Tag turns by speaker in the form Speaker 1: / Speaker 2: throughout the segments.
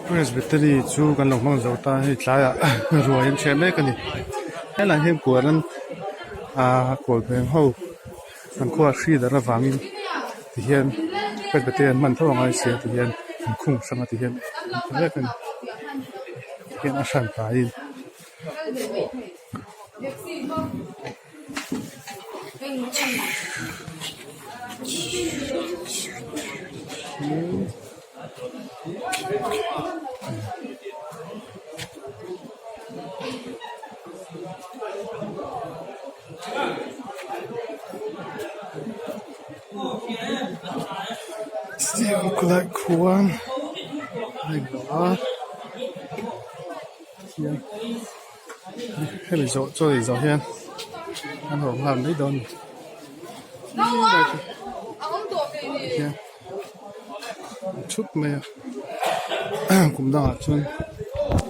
Speaker 1: Presbytery chu kan lo hmang zo ta hei tlaiah ruai an chhiah mek a ni helaiah hian kual an ahh kual veng ho an khua hri darh avangin tihian Presbytery an hman tho a ngai sia tihian an khung hrang a tihian an ti mek a ni tihian a hran taiin. Khulai khuan a inlo a hemi zawh chaw ei zawh hian an haw nghal mai dawn a ni hian an thup mai a kum dangah chuan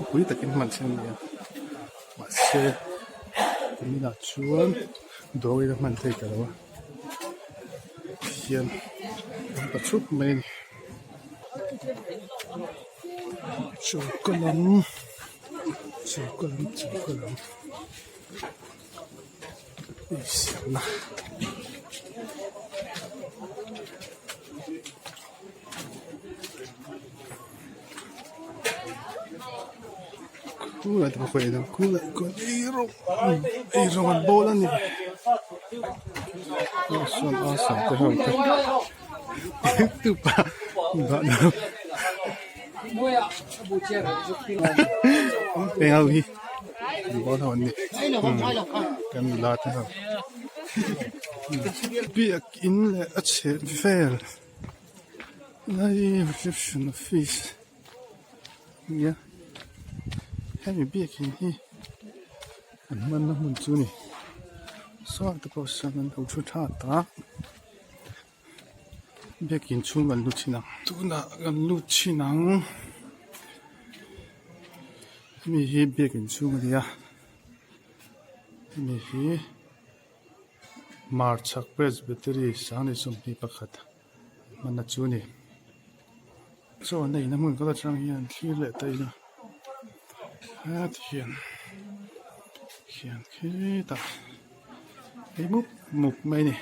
Speaker 1: pui takin hman chhin a ni a mahse kum inah chuan dawr in a hman thei ta lo a hian an pa thup mai a ni. Choka lam choka lam choka lam insiamna khulai te pawh khulai khaw eirawng eirawng an bawl a ni sawn a sam te ho te. Heng ho hi bawl ho an ni kan nula te ho biakin leh a chheh vel lai reception office nia hemi biakin hi an hmanna hmun chu a ni saw te pawh sawn an lo thu tha ta. Biakin chhung kan lut thin ang tunah kan lut thin ang hemi hi biakin chhung a ni a hemi hi Marchhak Presbytery 2021 hmanna chu a ni chaw an eina hmun kal atang hian thlir leh ta ila heti hian hian khitah ei mup mup mai a ni.